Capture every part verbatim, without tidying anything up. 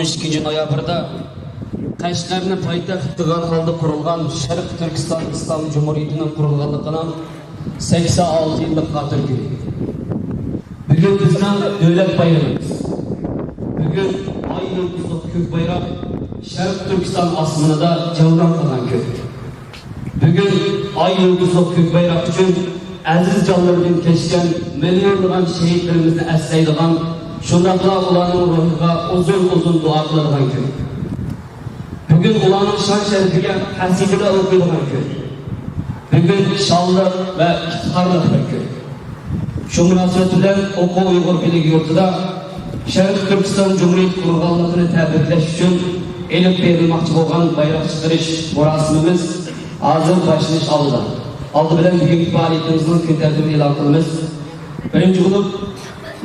ئىككىنچى نويابىردا قەشقەرنى پايتەخت قىلغان ھالدا قۇرۇلغان شەرقىي تۈركىستان ئىسلام جۇمھۇرىيىتىنىڭ قۇرۇلغانلىقىنىڭ سەكسەن ئالتە يىللىق خاتىرە كۈنى. بۈگۈن بىزنىڭ دۆلەت بايرىمىمىز. بۈگۈن ئاي يۇلتۇزلۇق كۆك بايراق شەرقىي تۈركىستان ئاسمىنىدا جەۋلان قىلغان كۈن. بۈگۈن ئاي يۇلتۇزلۇق كۆك بايراق ئۈچۈن ئەزىز جانلىرىدىن كەچكەن مىليونلىغان شېھىتلىرىمىزنى ئەسلەيدىغان، شۇنداقلا ئۇلارنىڭ روھىغا ئۇزۇن-ئۇزۇن دۇئا قىلىدىغان كۈن. بۈگۈن ئۇلارنىڭ شان-شەرىپىگە قەسىدىلەر ئوقۇيدىغان كۈن. بۈگۈن شانلىق ۋە ئىپتىخارلىق بىر كۈن. شۇ مۇناسىۋەت بىلەن ئوقۇ ئۇيغۇر بىلىگ يۇرتىدا شەرقىي تۈركىستان جۇمھۇرىيىتى قۇرۇلغانلىقىنى تەبرىكلەش ئۈچۈن ئېلىپ بېرىلماقچى بولغان بايراق چىقىرىش مۇراسىمىمىز ھازىر باشلىنىش ئالدىدا. ئالدى بىلەن بۈگۈنكى پائالىيىتىمىزنىڭ كۈن تەرتىپىنى ئېلان قىلىمىز. بىرىنچى بولۇپ،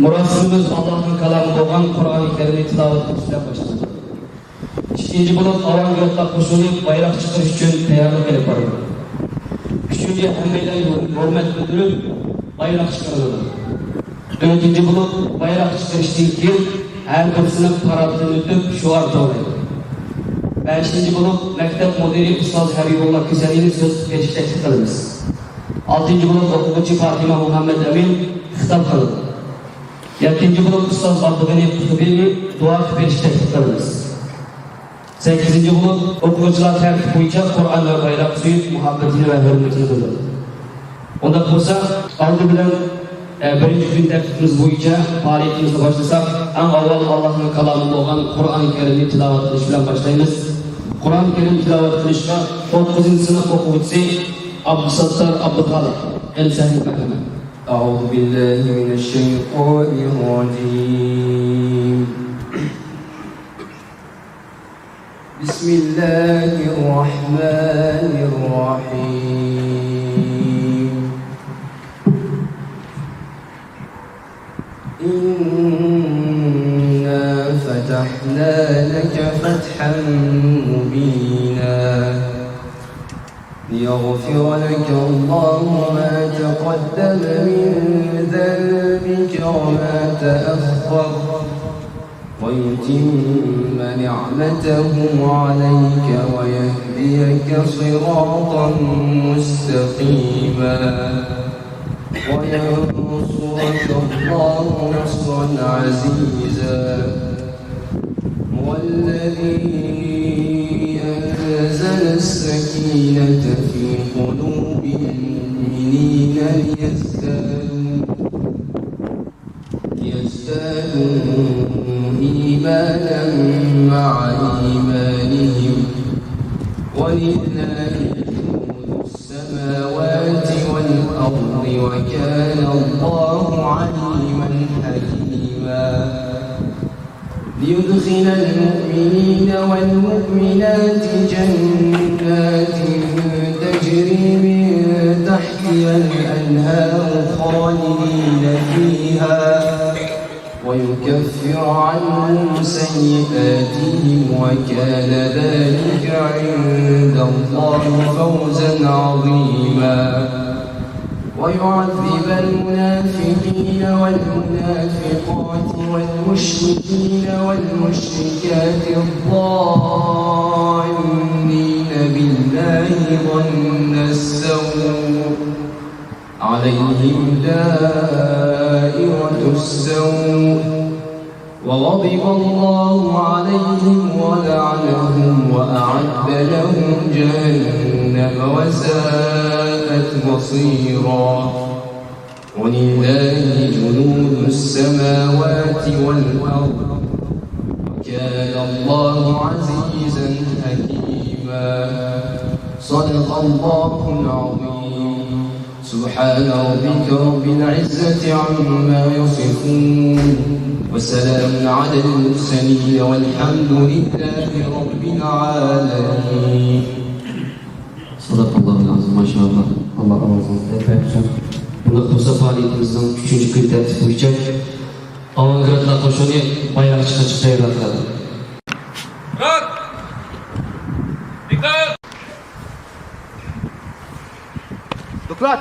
مۇراسىمىمىز ئاللاھنىڭ كالامى بولغان قۇرئانى كەرىمنى تىلاۋەت قىلىش بىلەن باشلىنىدۇ. ئىككىنچى بولۇپ، ئاۋانگارتلار قوشۇنى بايراق چىقىرىش ئۈچۈن تەييارلىق ئېلىپ بارىدۇ. ئۈچىنچى، ھەممەيلەن ھۆرمەت بىلدۈرۈپ بايراق چىقىرىلىدۇ. تۆتىنچى بولۇپ، بايراق چىقىرىشتىن كېيىن ھەر بىر سىنىپ پاراتتىن ئۆتۈپ شوئار توۋلايدۇ. بەشىنچى بولۇپ، مەكتەپ مۇدىرى ئۇستاز ھەبىبۇللا كۈسەنىنى سۆز قىلىپ بېرىشكە تەكلىپ قىلىمىز. ئالتىنچى بولۇپ، ئوقۇغۇچى پاتىمە مۇھەممەد ئەمىن خىتاب قىلىدۇ. يەتتىنچى بولۇپ، ئۇستاز ئابدۇغېنى قۇتۇبىنى دۇئا قىلىپ بېرىشكە تەكلىپ قىلىمىز. سەككىزىنچى بولۇپ، ئوقۇغۇچىلار تەرتىپ بويىچە قۇرئان ۋە بايراققا سۆيۈپ مۇھەببىتىنى ۋە ھۆرمىتىنى بىلدۈردى. ئۇنداق بولسا، ئالدى بىلەن، ئە، بىرىنچى كۈن تەرتىپىمىز بويىچە پائالىيىتىمىزنى باشلىساق، ئەڭ ئاۋۋال ئاللاھنىڭ كالامى بولغان قۇرئان كەرىمنى تىلاۋەت قىلىش بىلەن باشلايمىز. قۇرئان كەرىم تىلاۋەت قىلىشقا توققۇزىنچى سىنىپ ئوقۇغۇچىسى ئابدۇساتتار ئابدۇخالىق، ئەل سەھىل مەھمەت. أعوذ بالله من الشيطان الرجيم. بسم الله الرحمن الرحيم. إنا فتحنا لك فتحا مبينا. ليغفر لك الله ما تقدم من ذنبك وما تأخر ويتم نعمته عليك ويهديك صراطا مستقيما وينصرك الله نصرا عزيزا. هو الذي أنزل السكينة في قلوب المؤمنين ليزدادوا، ليزدادوا إيمانا مع إيمانهم، ولله جنود السماوات والأرض، وكان الله عليما حكيما. ليدخل المؤمنين والمؤمنات جنات تجري من تحتها الأنهار خالدين فيها ويكفر عنهم سيئاتهم وكان ذلك عند الله فوزا عظيما. ويعذب المنافقين والمنافقات والمشركين والمشركات الظانين بالله ظن السوء عليهم دائرة السوء وغضب الله عليهم ولعنهم وأعد لهم جهنم وساءت مصيرا. ولله جنود السماوات والأرض وكان الله عزيزا حكيما. صدق الله العظيم. سبحان ربك رب العزة عما يصفون وسلام على المرسلين والحمد لله رب العالمين. صدق الله العظيم. ماشاءالله. ئاللا ئاۋازىڭىزنى بەرىكەتلىسۇن. بۇنداق بولسا پائالىيىتىمىزنىڭ ئۈچىنچى كۈن تەرتىپى بويىچە ئاۋانگارتلار قوشۇنى بايراق چىقىرىشقا تەييارلىق قىلىدۇ. دوكلات!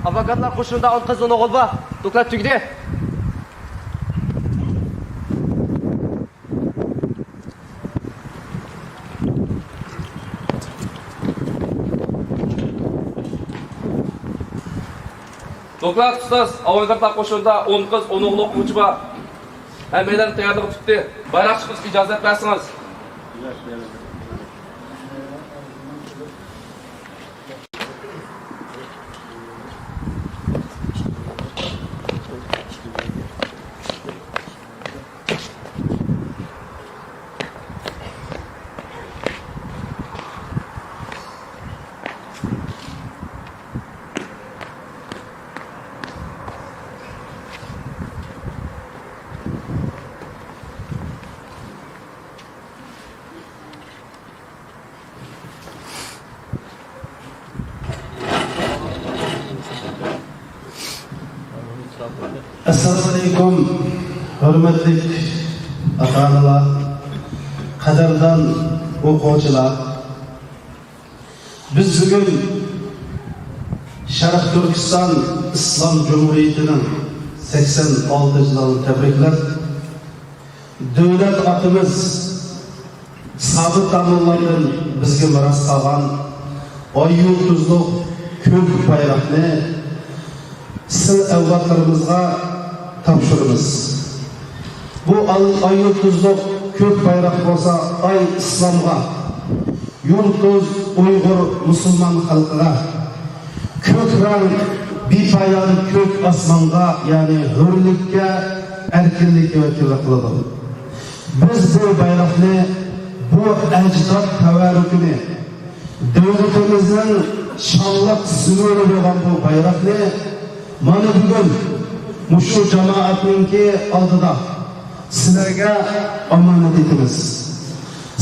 ئاۋانگارتلار قوشۇنىدا ئون قىز، ئون ئوغۇل بار. دوكلات تۈگىدى. دوكلات ئۇستاز، ئاۋانگارتلار قوشۇنىدا ئون قىز، ئون ئوغۇل ئوقۇغۇچى بار. ھەممەيلەن تەييارلىق پۈتتى. بايراق چىقىرىشقا ئىجازەت بەرسىڭىز. ئەسسالامۇئەلەيكۇم، ھۆرمەتلىك ئاتا-ئانىلار، قەدىردان ئوقۇغۇچىلار. بىز بۈگۈن شەرقىي تۈركىستان ئىسلام جۇمھۇرىيىتىنىڭ سەكسەن ئالتىنچى يىلىنى تەبرىكلەپ، دۆلەت ئاتىمىز سابىت داموللادىن بىزگە مىراس قالغان ئاي يۇلتۇزلۇق كۆك بايراقنى سىل ئەۋلادلىرىمىزغا تاپشۇرىمىز. بۇ ئال-، ئاي يۇلتۇزلۇق كۆك بايراق بولسا ئاي ئىسلامغا، يۇلتۇز ئۇيغۇر مۇسۇلمان خەلقىگە، كۆك رەڭ بىپايان كۆك ئاسمانغا، يەنى ھۆرلۈككە، ئەركىنلىككە ۋەكىللىك قىلىدۇ. بىز بۇ بايراقنى، بۇ ئەجداد تەۋەررۈكىنى، دۆلىتىمىزنىڭ شانلىق سىمۋولى بولغان بۇ بايراقنى مانا بۈگۈن مۇشۇ جامائەتنىڭكى ئالدىدا سىلەرگە ئامانەت ئېتىمىز.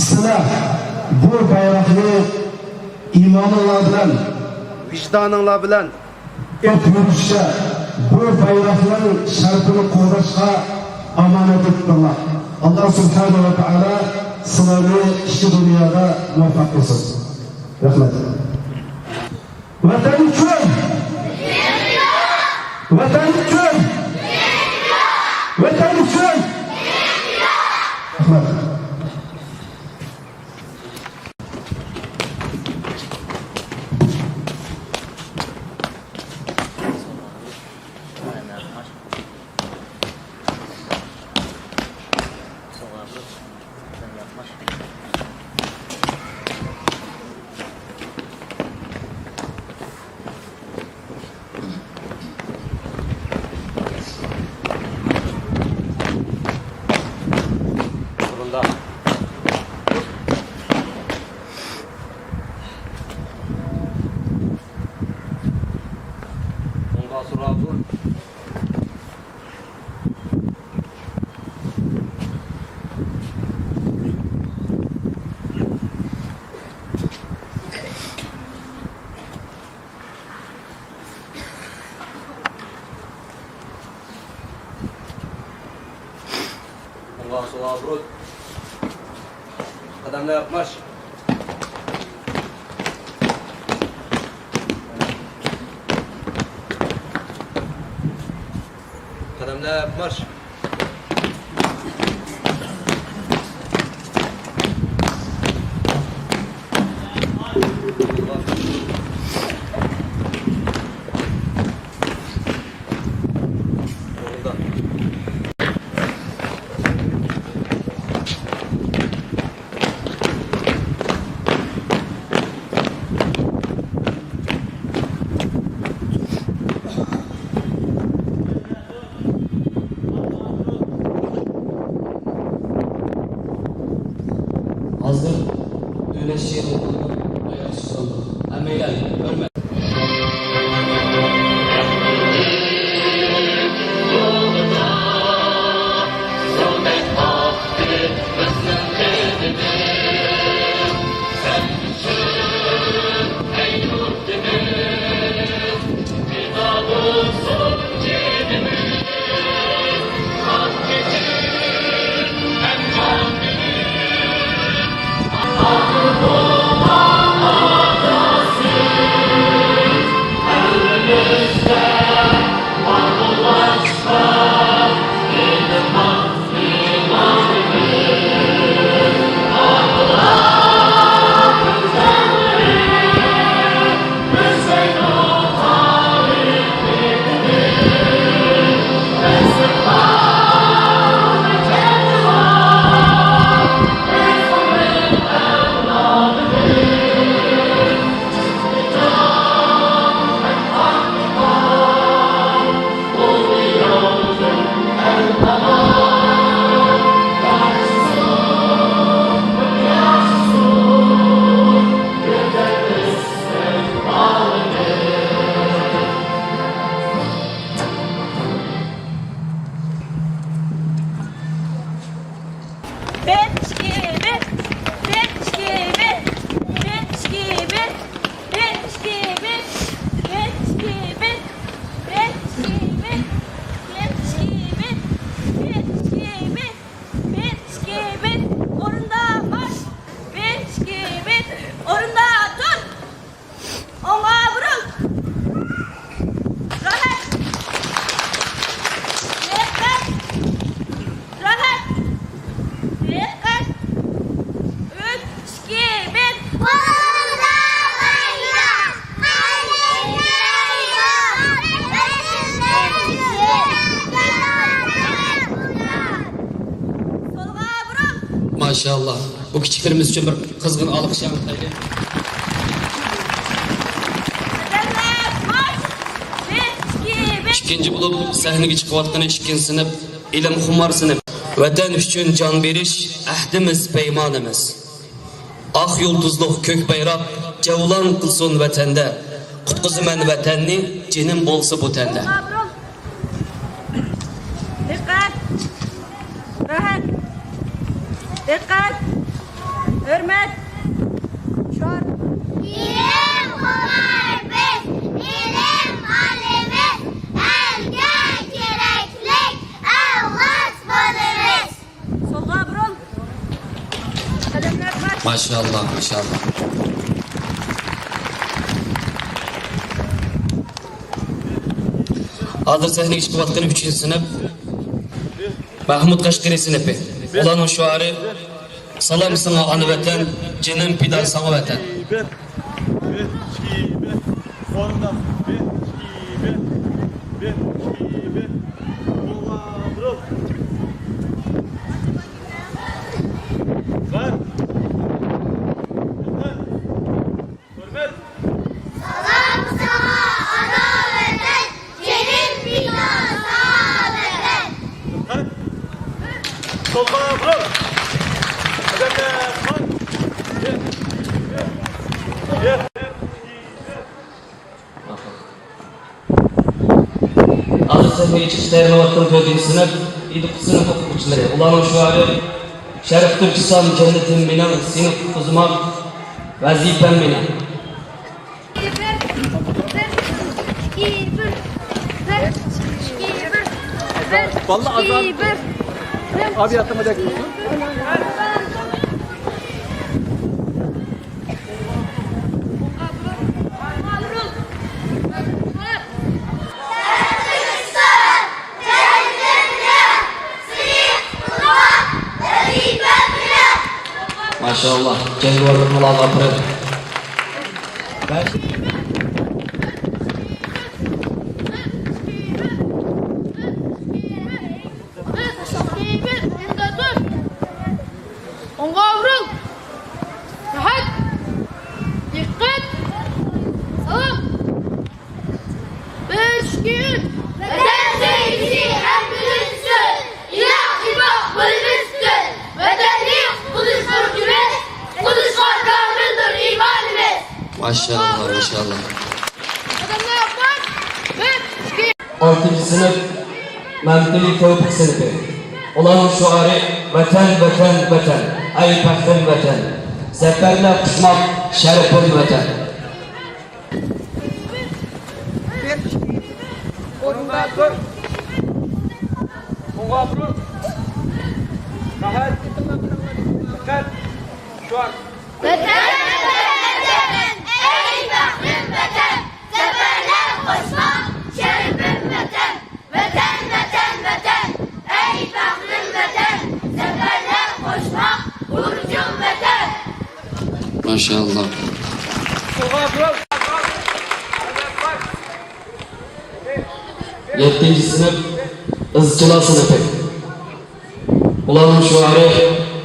سىلەر بۇ بايراقنى ئىمانىڭلار بىلەن، ۋىجدانىڭلار بىلەن ئېلىپ يۈرۈشكە، بۇ بايراقنىڭ شەرىپىنى قوغداشقا ئامانەت ئېتىڭلار. ئاللا سۇبھانەھۇ ۋە تائالا سىلەرنى ئىككى دۇنيادا مۇۋەپپەق قىلسۇن. رەھمەت. ۋەتەن ئۈچۈن! ۋەتەن ئۈچۈن! ۋەتەن ئۈچۈن! رەھمەت. ئاللاھۇ ئەكبەر. قەدەملەر مارش. قەدەملەر مارش. ھازىر دۆلەت شېئىرى ئوقۇلىدۇ، بايراق سۇندۇرۇلىدۇ. ھەممەيلەن ھۆرمەت. ئوڭغا بۇرۇل. راھەت. دىققەت. راھەت. دىققەت. ئۈچ، ئىككى، بىر. قولدا بايراق، قەلبىدە ئىمان. سولغا بۇرۇل. ماشائاللا. بۇ كىچىكلىرىمىز ئۈچۈن بىر قىزغىن ئالقىش ئاڭلىتايلى. ئىككىنچى بولۇپ سەھنىگە چىقىۋاتقىنى ئىككىنچى سىنىپ، ئىلىمخۇمار سىنىپ. ۋەتەن ئۈچۈن جان بېرىش ئەھدىمىز، پەيمانىمىز. ئاق يۇلتۇزلۇق كۆك بايراق جەۋلان قىلسۇن ۋەتەندە. قۇتقۇزىمەن ۋەتەننى، جېنىم بولسا بۇ تەندە. دىققەت! راھەت! دىققەت! ھۆرمەت! شوئار! ئىلىم خۇمار بىز، ئىلىم ئالىمىز، ئەلگە كېرەكلىك ئەۋلاد بالىمىز. سولغا بۇرۇل. قەدەملەر پاش. ماشائاللا، ماشائاللا. ھازىر سەھنىگە چىقىۋاتقىنى ئۈچىنچى سىنىپ مەھمۇد قەشقىرى سىنىپى. ئۇلارنىڭ شوئارى: سالام ساڭا ئانا ۋەتەن، جېنىم پىدا ساڭا ۋەتەن. بىر، بىر، ئىككى، بىر. ئورۇنداش. بىر، ئىككى، بىر. بىر، ئىككى، بىر. قولغا تۇرۇپ. بىر. ھۆرمەت. سالام ساڭا ئانا ۋەتەن، جېنىم پىدا ساڭا ۋەتەن. دىققەت. سولغا بۇرۇل. ئادەملەر، قان. يە. يە. ھازىر سەھنىگە چىقىش تەييارلىنىۋاتقان تۆتىنچى سىنىپ، ئىدىقۇت سىنىپ ئوقۇغۇچىلىرى. ئۇلارنىڭ شوئارى: شەرىپتۇر جىسام، جەننىتىم مېنىڭ، سېنى قۇتقۇزماق ۋەزىپەم مېنىڭ. بالىلار ئازان ئابىياتىڭىدەك. ماشائاللا، جەڭگىۋارلىقىڭلارغا ئاپىرىن. ئوڭغا بۇرۇل. راھەت. دىققەت. سالام. بىر، ئىككى، ئۈچ. ۋەتەن سۆيگۈسى ھەممىدىن ئۈستۈن. ئىلاھىي باغ بولىمىز پۈتۈن. ۋەتەننى قۇتقۇزۇش بۇرچىمىز. قۇتقۇزۇشقا كامىلدۇر ئىمانىمىز. ماشائاللا، ماشائاللا. ئادەملەر، بىر، ئىككى. ئالتىنچى سىنىپ مەمتىلى تەۋپىق سىنىپى. ئۇلارنىڭ شوئارى: ۋەتەن، ۋەتەن، ۋەتەن، ئەي پەخرىم ۋەتەن، زەپەرلەر قۇچماق شەرىپىم ۋەتەن. ئورۇندا تۇر. ئوڭغا بۇرۇل. راھەت. دىققەت. شوئار. ۋەتەن، ۋەتەن، ۋەتەن، ئەي پەخرىم ۋەتەن، زەپەرلەر قوشماق شەرىپىم ۋەتەن. ۋەتەن، ۋەتەن، ۋەتەن، ئەي پەخرىم ۋەتەن، زەپەرلەر قوشماق بۇرچۇم ۋەتەن. ماشائاللا. يەتتىنچى سىنىپ ئىزچىلار سىنىپى. ئۇلارنىڭ شوئارى: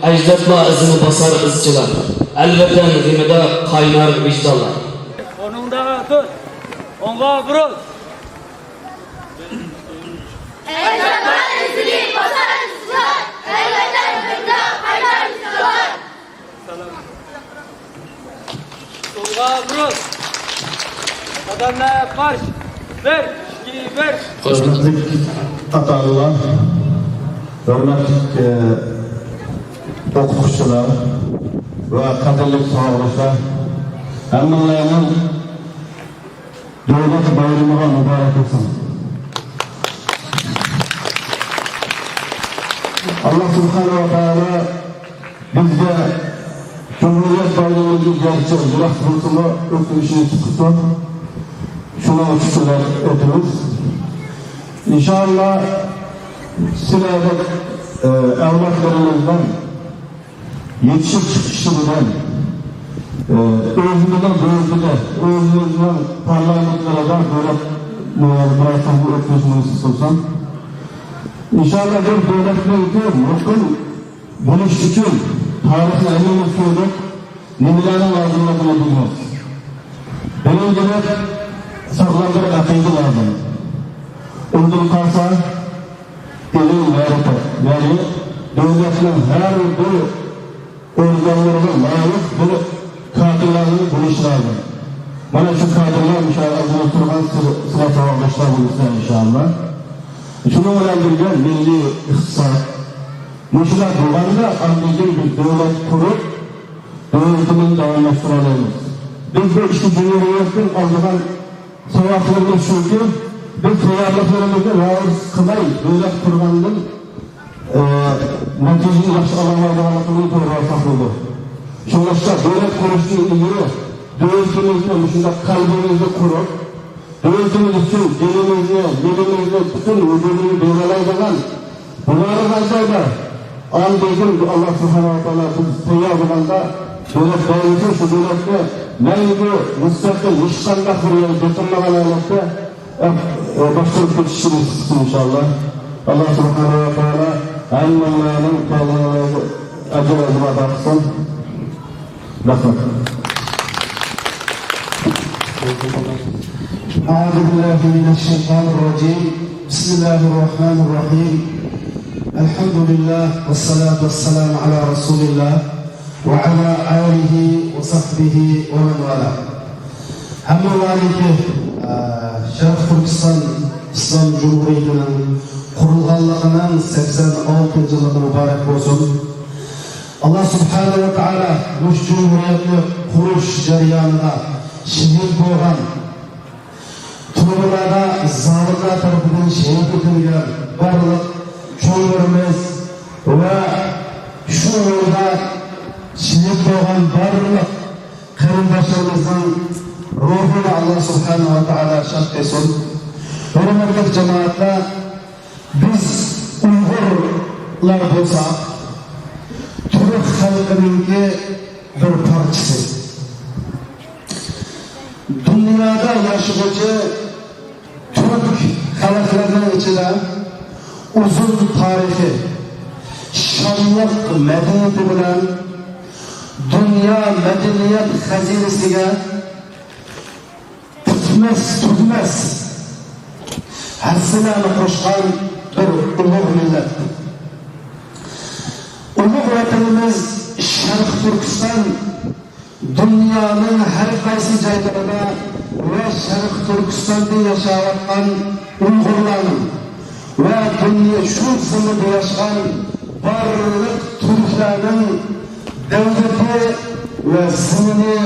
ئەجدادلار ئىزىنى باسار ئىزچىلار، ئەل ۋەتەن غېمىدا قاينار ۋىجدانلار. ئورنۇڭدا تۇر، ئوڭغا بۇرۇل. ئەجدادلار ئىزىنى باسار ئىزچىلار، ئەل ۋەتەن غېمىدا قاينار ۋىجدانلار. سولغا بۇرۇل. قەدەملەر پاش. بىر، ئىككى، بىر. خوش بولدۇق. ھۆرمەتلىك ئاتا-ئانىلار، ھۆرمەتلىك، ئە، ئوقۇتقۇچىلار ۋە قەدىرلىك ساۋاقداشلار، ھەممىڭلارنىڭ دۆلەت بايرىمىغا مۇبارەك بولسۇن. ئاللا سۇبھانەھۇ ۋە تائالا بىزگە جۇمھۇرىيەت بايرىمىمىزنى گەرچە يىراق بولسىمۇ ئۆتكۈزۈشنى تۇتۇپ، شۇنىڭ ئۈچۈن شۇنداق ئېيتىمىز. ئىنشائاللا، سىلەردەك، ئە، ئەۋلادلىرىمىزنىڭ يېتىشىپ چىقىشى بىلەن، ئە، ئۆزىمىزنىڭ دۆلىتىدە، ئۆزىمىزنىڭ پارلامېنتلىرىدا دۆلەت، ئە، مۇراسىمىنى ئۆتكۈزۈشنى نېسىپ قىلسۇن. ئىنشائاللا، بىر دۆلەتنىڭكى مۇقىم بولۇش ئۈچۈن تارىخنى ھەممىمىز كۆردۇق، نېمىلەرنىڭ لازىملىقىنى بىلىمىز. بىرىنچىدىن، ساغلام بىر ئەقىدە لازىم. ئۇندىن قالسا، ئىلىم، مەرىپەت، يەنى دۆلەتنىڭ ھەر بىر ئورگانلىرىغا لايىق بىر كادىرلارنىڭ بولۇشى لازىم. مانا شۇ كادىرلار مۇشۇ ئالدىمدا تۇرغان سىلەر، سىلەر ساۋاقداشلار بولىسىلەر ئىنشائاللا. شۇنىڭ بىلەن بىرگە مىللىي ئىقتىساد. مۇشۇلار بولغاندا ئاندىن كېيىن بىز دۆلەت قۇرۇپ، دۆلىتىمىزنى داۋاملاشتۇرالايمىز. بىز بۇ ئىككى جۇمھۇرىيەتتىن ئالىدىغان ساۋاقلىرىمىز شۇكى، بىز تەييارلىقلىرىمىزنى راۋۇرۇس قىلاي، دۆلەت قۇرغاندىن، ئە، نەتىجىنى ياخشى ئالالمايدىغانلىقىمىزنى كۆرۈۋالساق بولىدۇ. شۇڭلاشقا دۆلەت قۇرۇشتىن ئىلگىرى دۆلىتىمىزنى مۇشۇنداق قەلبىمىزدە قۇرۇپ، دۆلىتىمىز ئۈچۈن جېنىمىزنى، مېلىمىزنى، پۈتۈن ۋۇجۇدىمىزنى بېرەلەيدىغان بۇلارنىڭ ئەجەبى. ئاندىن كېيىن ئاللا سۇبھانەھۇ ۋە تائالا بىز تەييار بولغاندا، دۆلەت دائىرىسى شۇ دۆلەتنى مەڭگۈ مۇستەقىل، ھېچقانداق بىر يەرگە بېقىنمىغان ھالەتتە، ئە، ئە، باشقۇرۇپ كېتىشىمىز ئىنشائاللا. ئاللا سۇبھانەھۇ ۋە تائالا ھەممىڭلارنىڭ كەلگەنلەرگە ئەجىر ئەزىم ئاتا قىلسۇن. رەھمەت. أعوذ بالله من الشيطان الرجيم. بسم الله الرحمن الرحيم. الحمد لله والصلاة والسلام على رسول الله وعلى آله وصحبه ومن والاه. ھەممىڭلارنىڭكى، ئە، شەرقىي تۈركىستان ئىسلام جۇمھۇرىيىتىنىڭ قۇرۇلغانلىقىنىڭ سەكسەن ئالتىنچى يىللىقى مۇبارەك بولسۇن. ئاللا سۇبھانەھۇ ۋە تائالا مۇشۇ جۇمھۇرىيەتنى قۇرۇش جەريانىدا شېھىت بولغان، تۈرمىلەردە زالىملار تەرىپىدىن شېھىت ئېتىلگەن بارلىق چوڭلىرىمىز ۋە شۇ يولدا شېھىت بولغان بارلىق قېرىنداشلىرىمىزنىڭ روھىنى ئاللا سۇبھانەھۇ ۋە تائالا شاد قىلسۇن. ھۆرمەتلىك جامائەتلەر، بىز ئۇيغۇرلار بولساق، تۈرك خەلقىنىڭكى بىر پارچىسى. دۇنيادا ياشىغۇچى تۈرك خەلقلىرىنىڭ ئىچىدە ئۇزۇن تارىخى، شانلىق مەدەنىيىتى بىلەن دۇنيا مەدەنىيەت خەزىنىسىگە پۈتمەس، تۈگىمەس ھەسسىلەرنى قوشقان بىر ئۇلۇغ مىللەت. ئۇلۇغ ۋەتىنىمىز شەرقىي تۈركىستان دۇنيانىڭ ھەر قايسى جايلىرىدا ۋە شەرقىي تۈركىستاندا ياشاۋاتقان ئۇيغۇرلارنىڭ ۋە دۇنيا شۇ زېمىندا ياشىغان بارلىق تۈركلەرنىڭ دۆلىتى ۋە زېمىنى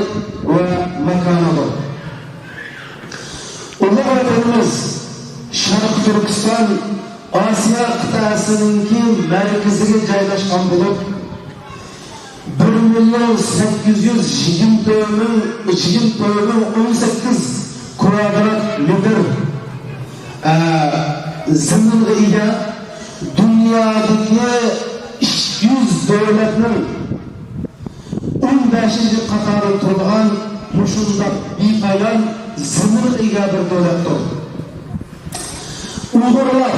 ۋە ماكانىدۇر. ئۇلۇغ ۋەتىنىمىز شەرقىي تۈركىستان ئاسىيا قىتئەسىنىڭكى مەركىزىگە جايلاشقان بولۇپ، بىر مىليون سەككىز يۈز يىگىرمە تۆت مىڭ، يىگىرمە تۆت مىڭ ئون سەككىز كۋادرات مېتىر، ئە، زېمىنغا ئىگە. دۇنيادىكى ئىككى يۈز دۆلەتنىڭ ئون بەشىنچى قاتاردا تۇرىدىغان مۇشۇنداق بىپايان زېمىنغا ئىگە بىر دۆلەتتۇر. ئۇيغۇرلار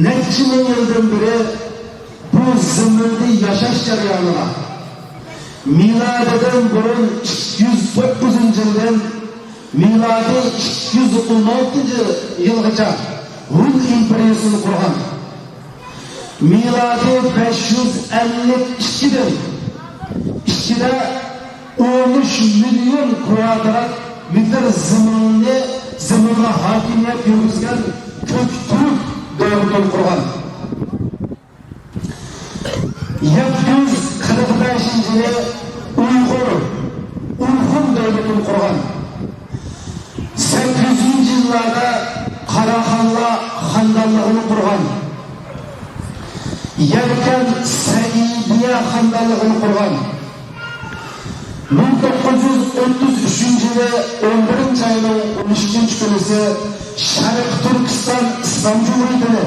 نەچچە مىڭ يىلدىن بېرى بۇ زېمىندا ياشاش جەريانىدا، مىلادىدىن بۇرۇن ئىككى يۈز توققۇزىنچى يىلدىن مىلادىي ئىككى يۈز ئون ئالتىنچى يىلغىچە ھون ئىمپېرىيىسىنى قۇرغان. مىلادىي بەش يۈز ئەللىك ئىككىدىن ئىچىدە ئون ئۈچ مىليون كۋادرات مېتىر زېمىننى، زېمىنغا ھاكىمىيەت يۈرگۈزگەن كۆك تۈرك دۆلىتىنى قۇرغان. يەتتە يۈز قىرىق بەشىنچى يىلى ئۇيغۇر، ئۇرخۇن دۆلىتىنى قۇرغان. سەككىز يۈزىنچى يىللاردا قاراخانلار خانىدانلىقىنى قۇرغان. يەركەن سەئىدىيە خانىدانلىقىنى قۇرغان. مىڭ توققۇز يۈز ئوتتۇز ئۈچىنچى يىلى ئون بىرىنچى ئاينىڭ ئون ئىككىنچى كۈنىسى شەرقىي تۈركىستان ئىسلام جۇمھۇرىيىتىنى،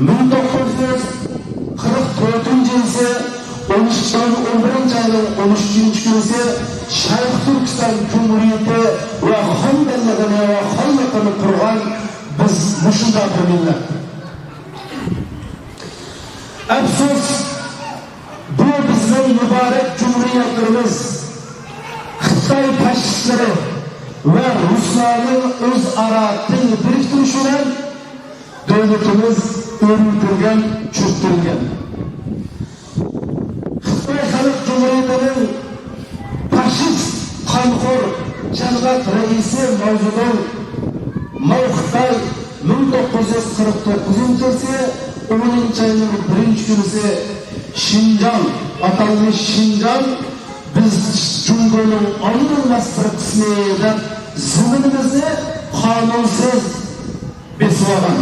مىڭ توققۇز يۈز قىرىق تۆتىنچى يىلى ئون ئىككى، ئون بىرىنچى ئاينىڭ ئون ئۈچىنچى كۈنىسى شەرقىي تۈركىستان جۇمھۇرىيىتى ۋە خانلىقىنى، ۋە خانلىقىنى قۇرغان بىز مۇشۇنداق بىر مىللەت. ئەپسۇس، بۇ بىزنىڭ مۇبارەك جۇمھۇرىيەتلىرىمىز خىتاي پاشىستلىرى ۋە رۇسلارنىڭ ئۆزئارا تىل بىرىكتۈرۈشى بىلەن دۆلىتىمىز ئۆرۈلدۈرگەن، چۆكتۈرۈلگەن. خىتاي خەلق جۇمھۇرىيىتىنىڭ پاشىست، قانخور، جەللاد رەئىسى ماۋزېدۇڭ، ماۋ خىتاي، مىڭ توققۇز يۈز قىرىق توققۇزىنچى يىلى ئونىنچى ئاينىڭ بىرىنچى كۈنىسى شىنجاڭ، ئاتالمىش شىنجاڭ بىز جۇڭگونىڭ ئايرىلماس بىر قىسمى دەپ زېمىنىمىزنى قانۇنسىز بېسىۋالغان،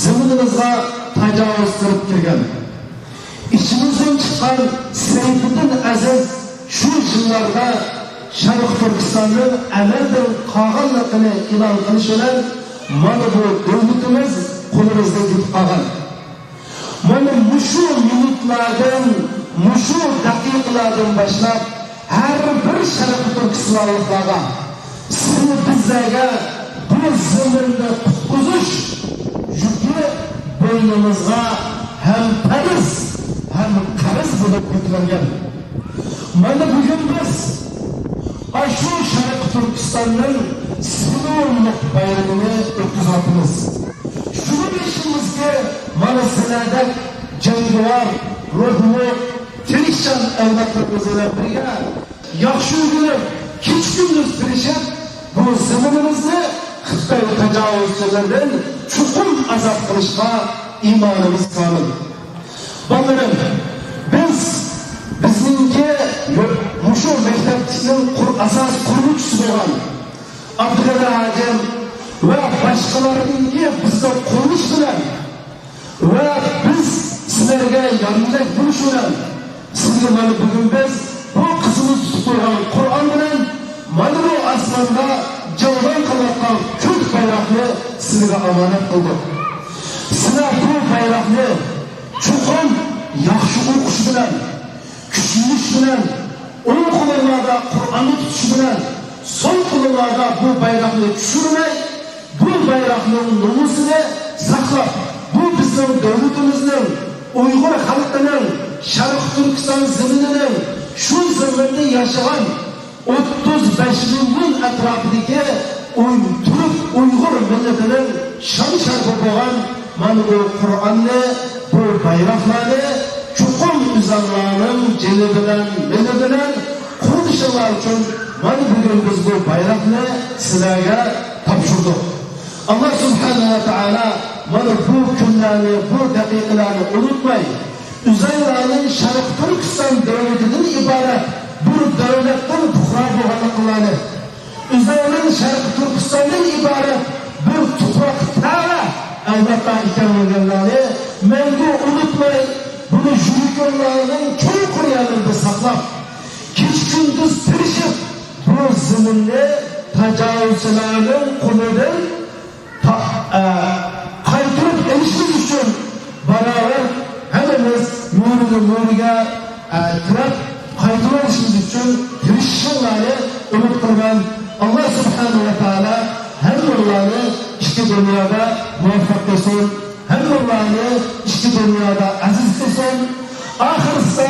زېمىنىمىزغا تاجاۋۇز قىلىپ كىرگەن. ئىچىمىزدىن چىققان سەيپىدىن ئەزىز شۇ يىللاردا شەرقىي تۈركىستاننىڭ ئەمەلدىن قالغانلىقىنى ئېلان قىلىش بىلەن مانا بۇ دۆلىتىمىز قولىمىزدىن كېتىپ قالغان. مانا مۇشۇ مىنۇتلاردىن، مۇشۇ دەقىقىلەردىن باشلاپ ھەر بىر شەرقىي تۈركىستانلىقلارغا، سىلى بىزلەرگە بۇ زېمىننى قۇتقۇزۇش يۈكى بوينىمىزغا ھەم پەرز، ھەم قەرز بولۇپ يۈكلەنگەن. مانا بۈگۈن بىز ئاشۇ شەرقىي تۈركىستاننىڭ سىمۋوللۇق بايرىمىنى ئۆتكۈزۈۋاتىمىز. شۇنى بىلىشىمىزكى، مانا سىلەردەك جەڭگىۋار، روھلۇق، تىرىشچان ئەۋلادلىرىمىز بىلەن بىرگە ياخشى ئۆگىنىپ، كېچە-كۈندۈز تىرىشىپ، بۇ زېمىنىمىزنى خىتاي تاجاۋۇزچىلىرىدىن چوقۇم ئازاد قىلىشقا ئىمانىمىز كامىل. بالىلىرىم، بىز، بىزنىڭكى مۇشۇ مەكتەپنىڭ قۇر-، ئاساس قۇرغۇچىسى بولغان ئابدۇقادىر ھاجىم ۋە باشقىلارنىڭكى بىزنى قوللىشى بىلەن ۋە بىز سىلەرگە ياردەمدەك بولۇش بىلەن، سىزگە مانا بۈگۈن بىز بۇ قىزىمىز تۇتۇپ تۇرغان قۇرئان بىلەن مانا بۇ ئاسماندا جەۋلان قىلىۋاتقان كۆك بايراقنى سىلەرگە ئامانەت قىلدۇق. سىلەر بۇ بايراقنى چوقۇم ياخشى ئوقۇش بىلەن، كۈچلىنىش بىلەن، ئوڭ قولۇڭلاردا قۇرئاننى تۇتۇش بىلەن، سول قولۇڭلاردا بۇ بايراقنى چۈشۈرمەي، بۇ بايراقنىڭ نومۇسىنى ساقلاپ، بۇ بىزنىڭ دۆلىتىمىزنىڭ، ئۇيغۇر خەلقىنىڭ، شەرقىي تۈركىستان زېمىنىنىڭ، شۇ زېمىندا ياشىغان ئوتتۇز بەش مىليون ئەتراپىدىكى ئۇي-، تۈرك ئۇيغۇر مىللىتىنىڭ شان-شەرىپى بولغان مانا بۇ قۇرئاننى، بۇ بايراقلارنى چوقۇم ئۆزۈڭلارنىڭ جېنى بىلەن، مېلى بىلەن قوغدىشىڭلار ئۈچۈن مانا بۈگۈن بىز بۇ بايراقنى سىلەرگە تاپشۇردۇق. ئاللا سۇبھانەھۇ ۋە تائالا مانا بۇ كۈنلەرنى، بۇ دەقىقىلەرنى ئۇنتۇماي، ئۆزۈڭلارنىڭ شەرقىي تۈركىستان دۆلىتىدىن ئىبارەت بىر دۆلەتنىڭ پۇقرا بولغانلىقىڭلارنى، ئۆزۈڭلارنىڭ شەرقىي تۈركىستاندىن ئىبارەت بىر تۇپراق تەۋە ئەۋلادلار ئىكەنلىكىڭلارنى مەڭگۈ ئۇنتۇماي، بۇنى يۈرىكىڭلارنىڭ چوڭقۇر يەرلىرىدە ساقلاپ، كېچە-كۈندۈز تىرىشىپ، بۇ زېمىننى تاجاۋۇزچىلارنىڭ قولىدىن تا-، ئە، قايتۇرۇپ ئېلىشىمىز ئۈچۈن باراۋەر ھەممىمىز مۈرىنى مۈرىگە، ئە، تىرەپ قايتۇرۇپ ئېلىشىمىز ئۈچۈن تىرىشىشىڭلارنى ئۈمىد قىلىمەن. ئاللا سۇبھانەھۇ ۋە تائالا ھەممىڭلارنى ئىككى دۇنيادا مۇۋەپپەق قىلسۇن. ھەممىڭلارنى ئىككى دۇنيادا ئەزىز قىلسۇن. ئاخىرسىدا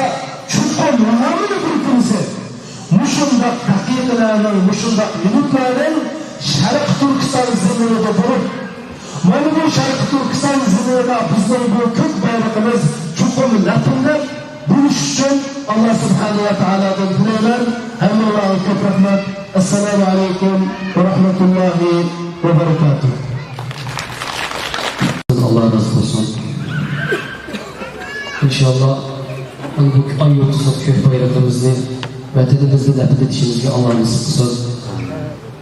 چوقۇم مانا بۇ بىر كۈنسى مۇشۇنداق دەقىقىلەرنىڭ، مۇشۇنداق مىنۇتلارنىڭ شەرقىي تۈركىستان زېمىنىدا بولۇپ، مانا بۇ شەرقىي تۈركىستان زېمىنىدا بىزنىڭ بۇ كۆك بايرىقىمىز چوقۇم لەپىلدەپ بولۇش ئۈچۈن ئاللا سۇبھانەھۇ ۋە تائالادىن تىلەيمەن. ھەممىڭلارغا كۆپ رەھمەت. ئەسسالامۇ ئەلەيكۇم ۋە رەھمەتۇللاھى ۋە بەرىكاتۇھ. ئاللا رازى بولسۇن. ئىنشاللا، بۇ ئاي يۇلتۇزلۇق كۆك بايرىقىمىزنى ۋەتىنىمىزدە لەپىلدىتىشىمىزگە ئاللا نېسىپ قىلسۇن.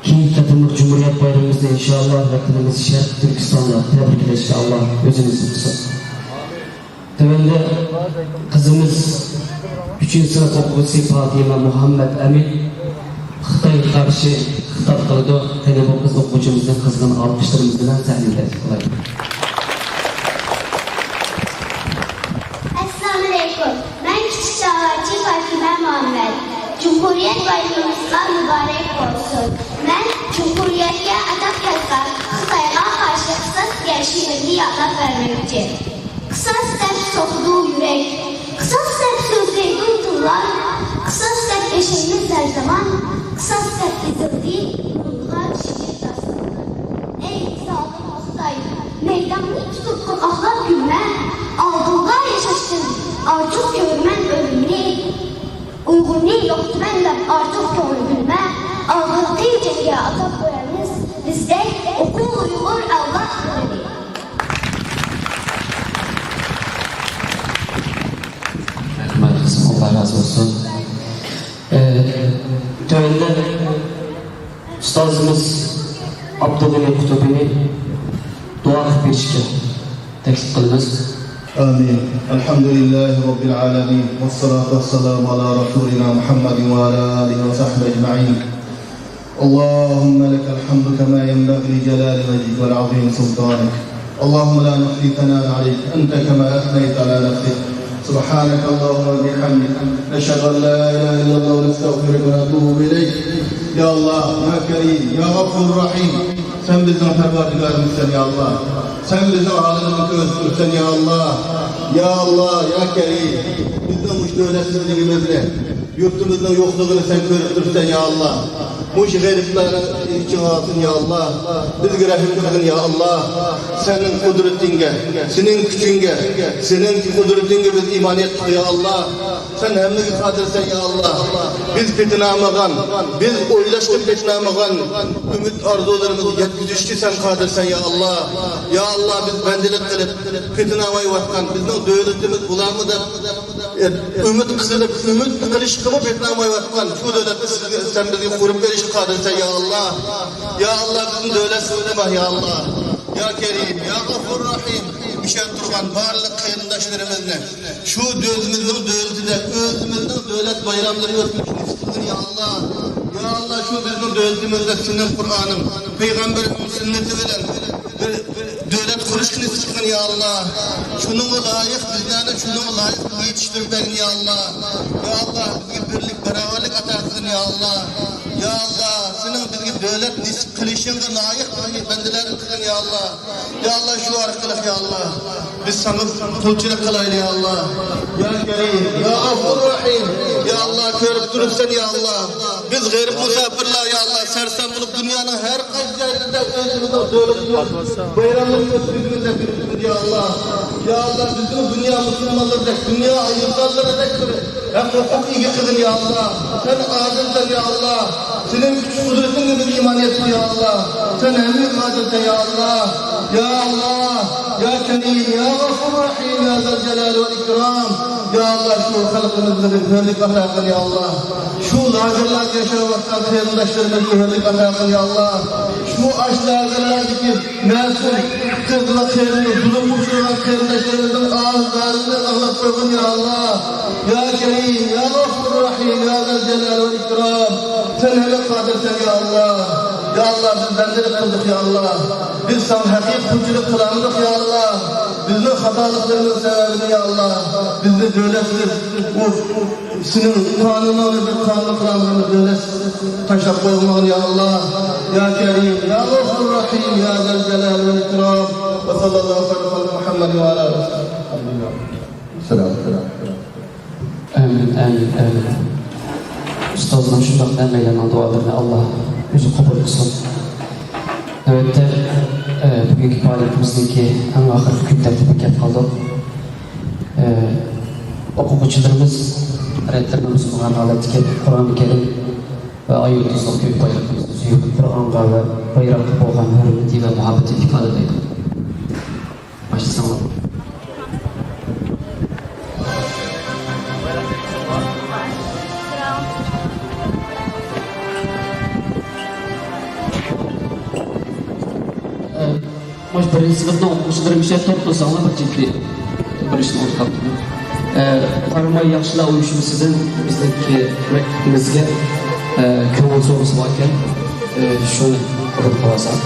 كېيىنكى قېتىملىق جۇمھۇرىيەت بايرىمىمىزنى ئىنشاللا ۋەتىنىمىز شەرقىي تۈركىستاندا تەبرىكلەشكە ئاللا ئۆزى نېسىپ قىلسۇن. تۆۋەندە قىزىمىز ئۈچىنچى سىنىپ ئوقۇغۇچىسى پاتىمە مۇھەممەت ئەمىن خىتايغا قارشى خىتاب قىلىدۇ. قېنى، بۇ قىز ئوقۇغۇچىمىزنى قىزغىن ئالقىشلىرىمىز بىلەن سەھنىگە تەكلىپ قىلايلى. ئەسسالامۇئەلەيكۇم. مەن كىچىك داۋاچى پاتىمە مۇھەممەد. جۇمھۇرىيەت بايرىمىمىزغا مۇبارەك بولسۇن. مەن جۇمھۇرىيەتكە ئاتاپ يازغان خىتايغا قارشى قىساس دېگەن شېئىرنى يادلاپ بەرمەكچى. قىساس دەپ سوقىدۇ يۈرەك، قىساس دەپ سۆزلەيدۇ تىللار، قىساس دەپ ياشايمىز ھەر زامان، قىساس دەپ يېزىلدى نۇرغۇنلىغان شېئىر داستانلار. ئەي زالىم خىتاي، مەيداننى تۇتۇپ قورقاقلاپ كۈلمە، ئالدىڭدا ياشاشتىن ئارتۇق كۆرىمەن ئۆلۈمنى. ئۇيغۇرنى يوقىتىمەن دەپ ئارتۇق كۆڭۈل بۆلمە، ئالدىنقى جەڭگە ئاتاپ قويارمىز بىزدەك ئوقۇل ئۇيغۇر ئەۋلادلىرىنى. رەھمەت، ئاللا رازى بولسۇن. ئە، تۆۋەندە ئۇستازىمىز ئابدۇغېنى قۇتۇبىنى دۇئا قىلىپ بېرىشكە تەكلىپ قىلىمىز. آمين. الحمد لله رب العالمين، والصلاة والسلام على رسولنا محمد وعلى آله وصحبه أجمعين. اللهم لك الحمد كما ينبغي لجلال وجهك ولعظيم سلطانك. اللهم لا نحصي ثناء عليك أنت كما أثنيت على نفسك. سبحانك اللهم وبحمدك، نشهد أن لا إله إلا الله، ونستغفرك ونتوب إليك. يا الله، يا كريم، يا غفور رحيم. سەن بىزنىڭ پەرۋەردىگارىمىزسەن، يا الله. سەن بىزنىڭ ھالىمىزنى كۆزىتىپ تۇرىسەن، يا الله. يا الله، يا كريم، بىزنىڭ مۇشۇ دۆلەتسىزلىكىمىزنى، يۇرتىمىزنىڭ يوقلۇقىنى سەن كۆرۈپ تۇرىسەن، يا الله. مۇشۇ غېرىبلارنىڭ ئىچىڭ ئالسۇن، يا الله. بىزگە رەھىم قىلغىن، يا الله. سېنىڭ قۇدرىتىڭگە، سېنىڭ كۈچۈڭگە، سېنىڭ قۇدرىتىڭگە بىز ئىمان ئېيتتۇق، يا الله. سەن ھەممىگە قادىرسەن، يا الله. بىز پېتىنالمىغان، بىز ئويلاشقا پېتىنالمىغان ئۈمىد ئارزۇلىرىمىزنى يەتكۈزۈشكە سەن قادىرسەن، يا الله. يا الله، بىز بەندىلىك قىلىپ پېتىنالمايۋاتقان، بىزنىڭ دۆلىتىمىز بولارمۇ دەپ ئۈمىد قىلىپ، ئۈمىد قىلىشقىمۇ پېتىنالمايۋاتقان شۇ دۆلەتنى سىزگە، سەن بىزگە قۇرۇپ بېرىشكە قادىرسەن، يا ئاللا. يا ئاللا، بىزنى دۆلەتسىز قىلما، يا ئاللا. يا كەرىم، يا غەفۇر رەھىم، مۇشۇ يەردە تۇرغان بارلىق قېرىنداشلىرىمىزنى شۇ ئۆزىمىزنىڭ دۆلىتىدە، ئۆزىمىزنىڭ دۆلەت بايراملىرى ئۆتكۈزۈشنى نېسىپ قىلغىن، يا ئاللا. يا ئاللا، شۇ بىزنىڭ دۆلىتىمىزدە سېنىڭ قۇرئانىڭ، پەيغەمبىرىڭنىڭ سۈننىتى بىلەن بىر دۆلەت قۇرۇشقا نېسىپ قىلغىن، يا ئاللا. شۇنىڭغا لايىق بىزلەرنى شۇنىڭغا لايىق يېتىشتۈرۈپ بەرگىن، يا ئاللا. يا ئاللا، بىزگە بىرلىك، باراۋەرلىك ئاتا قىلغىن، يا ئاللا. يا ئاللا، سېنىڭ بىزگە دۆلەت نېسىپ قىلىشىڭغا لايىق بەندىلەرنى قىلغىن، يا ئاللا. يا ئاللا، شۇ ئارقىلىق، يا ئاللا، بىز ساڭا قۇلچىلىق قىلايلى، يا ئاللا. يا كەرىم، يا غەفۇر رەھىم، يا ئاللا، كۆرۈپ تۇرۇپسەن، يا ئاللا. بىز غېرىب مۇساپىرلار، يا ئاللا، سەرسان بولۇپ دۇنيانىڭ ھەر قايسى جايلىرىدا ئۆزىمىزنىڭ دۆلىتىمىز بايراملىرىنى ئۆتكۈزىمىز دەپ يۈرۈپتىمىز، يا ئاللا. يا ئاللا، بىزنى دۇنيا مۇسۇلمانلىرىدەك، دۇنيا ئىنسانلىرىدەك بىر ھەق ھوقۇق ئىگە قىلغىن، يا ئاللا. سەن ئادىلسەن، يا ئاللا. سېنىڭ كۈچ قۇدرىتىڭگە بىز ئىمان ئېيتتۇق، يا ئاللا. سەن ھەممىگە قادىرسەن، يا ئاللا. يا ئاللا، يا كەرىم، يا غەفۇر رەھىم، يا زەل جالالى ۋەل ئىكرام. يا ئاللا، شۇ خەلقىمىزگە بىر ھۆرلۈك ئاتا قىل، يا ئاللا. شۇ لاگېرلاردا ياشاۋاتقان قېرىنداشلىرىمىزغا ھۆرلۈك ئاتا قىل، يا ئاللا. شۇ ئاش لاگېرلاردىكى مەسۇم قىز ۋە قېرىنداش، زۇلۇمغا ئۇچرىغان قېرىنداشلىرىمىزنىڭ ئاھ-زارىنى ئاڭلاپ قويغىن، يا ئاللا. يا كەرىم، يا غەفۇر رەھىم، يا زەل جالالى ۋەل ئىكرام. سەن ھەممىگە قادىرسەن، يا ئاللا. يا ئاللا، بىز بەندىلىك قىلدۇق، يا ئاللا. بىز ساڭا ھەقىقىي قۇلچىلىق قىلالمىدۇق، يا ئاللا. بىزنىڭ خاتالىقلىرىمىز سەۋەبىدىن، يا ئاللا، بىزنى دۆلەتسىز، ئۇ سېنىڭ قانۇنۇڭنى بىر قانۇن قىلالمىغان دۆلەتسىز تاشلاپ قويمىغىن، يا ئاللا. يا كەرىم، يا غەفۇر رەھىم، يا زەل جالالى ۋەل ئىكرام. ۋە ساللاللاھۇ خەيرە خەلقى مۇھەممەد ۋە ئالا ئالىھى. ئامىن. ئامىن، ئامىن، ئامىن. ئۇستازنىڭ شۇنداق ھەممەيلەننىڭ دۇئالىرىنى ئاللا ئۆزى قوبۇل قىلسۇن. نۆۋەتتە، ئە، بۈگۈنكى پائالىيىتىمىزنىڭكى ئەڭ ئاخىرقى كۈن تەرتىپىگە كەپ قالدۇق. ئە، ئوقۇغۇچىلىرىمىز رەتلىرىنى بۇزمىغان ھالەتتە كېلىپ، قۇرئانى كەرىم ۋە ئاي يۇلتۇزلۇق كۆك بايرىقىمىزنى سۆيۈپ، قۇرئانغا ۋە بايراققا بولغان ھۆرمىتى ۋە مۇھەببىتىنى ئىپادىلەيدۇ. باشلىساڭلار. مۇشۇ بىرىنچى سىنىپنىڭ ئوقۇغۇچىلىرى مۇشۇ يەردە توختىساڭلار، بىر جىددىي بىر ئىشنى ئويلاپ تاپتىم. ئە، تارماي ياخشىلار ئۇيۇشمىسىدىن بىزنىڭكى رەھبىرىمىزگە، ئە، كۆڭۈل سوۋغىسى باركەن، ئە، شۇنى قوبۇل قىلىۋالساق.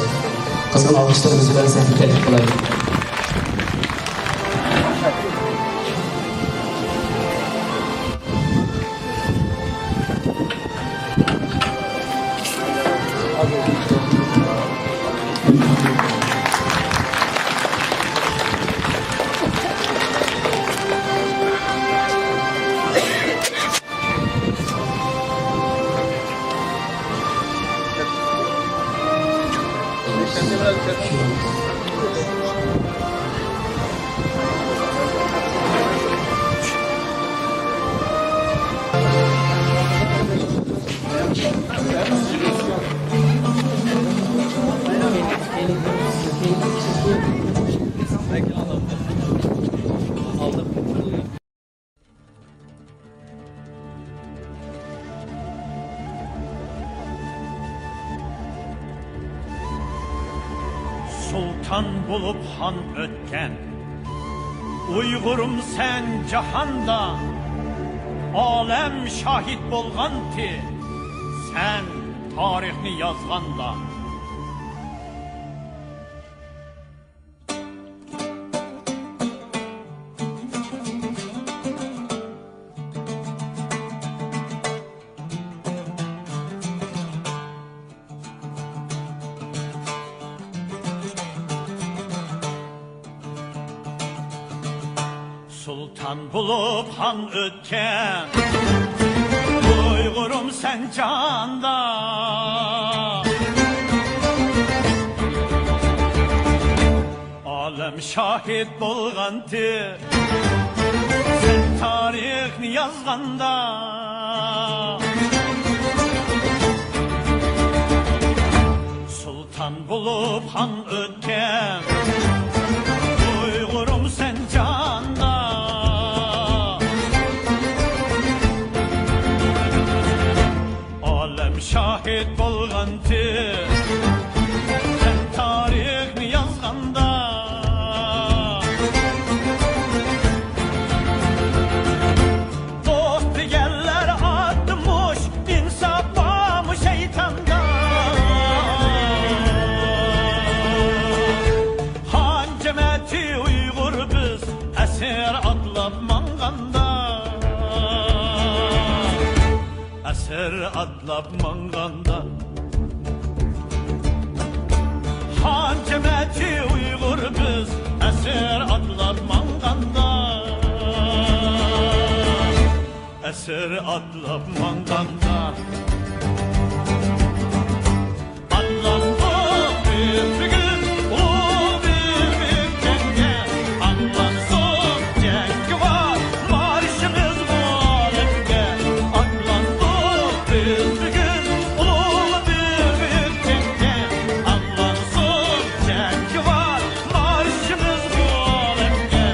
قىزغىن ئالقىشلىرىمىز بىلەن سەھنىگە تەكلىپ قىلايلى. سۇلتان بولۇپ خان ئۆتكەن، ئۇيغۇرۇم سەن جاھاندا، ئالەم شاھىت بولغانتى، سەن تارىخنى يازغاندا. سۇلتان بولۇپ خان ئۆتكەن، ئۇيغۇرۇم سەن جاندا. ئالەم شاھىت بولغانتى، سەن تارىخنى يازغاندا. سۇلتان بولۇپ خان ئۆتكەن، ئۇيغۇرۇم سەن جاندا. ئالەم شاھىت بولغانتى، سەن تارىخنى يازغاندا. دوست دېگەنلەر ئاتمىش، ئىنساپ بارمۇ شەيتاندا؟ خان جەمەتى ئۇيغۇر بىز، ئەسىر ئاتلاپ ماڭغاندا. ئەسىر ئاتلاپ ماڭغاندا، خان جەمەتى ئۇيغۇر بىز، ئەسىر ئاتلاپ ماڭغاندا، ئەسىر ئاتلاپ ماڭغاندا. ئاتلاندۇق بىز بۈگۈن ئۇلۇغ بىر ئۆتكەنگە، ئاڭلانسۇن جەڭگىۋار مارشىمىز بۇ ئالەمگە. ئاتلاندۇق بىز بۈگۈن ئۇلۇغ بىر ئۆتكەنگە، ئاڭلانسۇن جەڭگىۋار مارشىمىز بۇ ئالەمگە.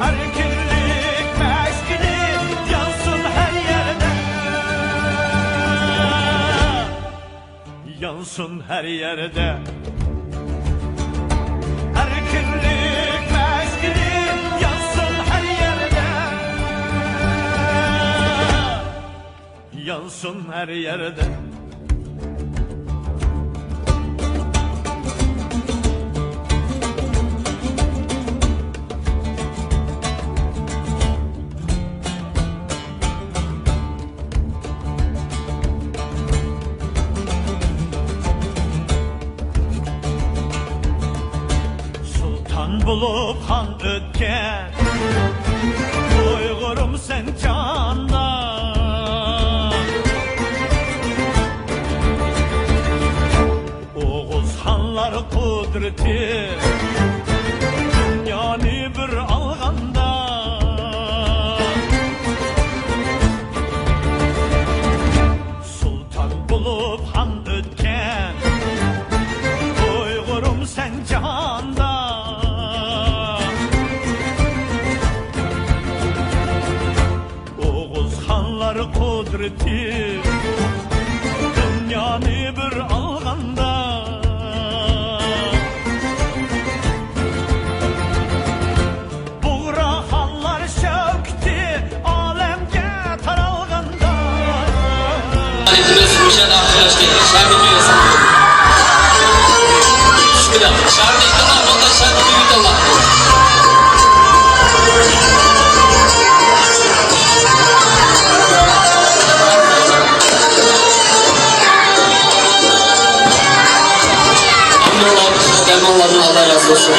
ئەركىنلىك مەشئىلى يانسۇن ھەر يەردە. يانسۇن ھەر يەردە. ئەركىنلىك مەشئىلى يانسۇن ھەر يەردە. يانسۇن ھەر يەردە. سۇلتان بولۇپ خان ئۆتكەن، ئۇيغۇرۇم سەن جاندا. ئوغۇز خانلار قۇدرىتى دۇنيانى بىر ئالغاندا، سۇلتان بولۇپ خان ئۆتكەن، ئۇيغۇرۇم سەن جاھاندا. ئوغۇز خانلار قۇدرىتى دۇنيانى بىر ئالغاندا، بۇغرا خانلار شەۋكىتى مېھمانلاردىن ئاللا رازى بولسۇن.